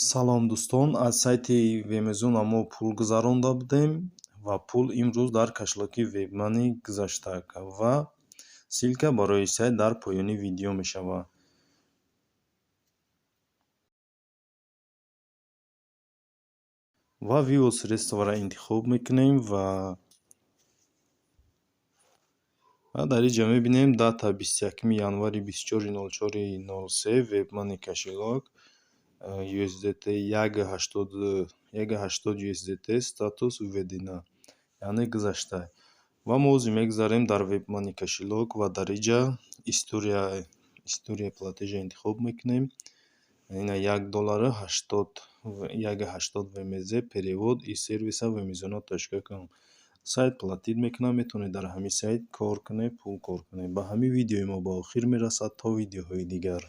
Салом, дӯстон! Аз сайти Вемезона мо пул гузаронда будем ва пул имрӯз дар кошелёки WebMoney гузашта ва ссылка барои сайт дар поёни видео мешавад. Ва «Вывод средства»ро интихоб мекунем ва дар ин ҷо мебинем: дата 21 январи 24.04.03, WebMoney кошелёк, USDT 1,80 USDT, статус введено, яъне гузашта. Ва мо ҳозир мегузарем дар WebMoney кошелёк ва дар ин ҷа история платежа интихоб мекунем. Ина, 1 доллару 1,80 WMZ, перевод из сервиса wemezona.com. Сайт платить мекунад. Метавонед дар ҳамин сайт кор кунед, пул кор кунед. Ба ҳамин видеои мо ба охир мерасад. То видеоҳои дигар.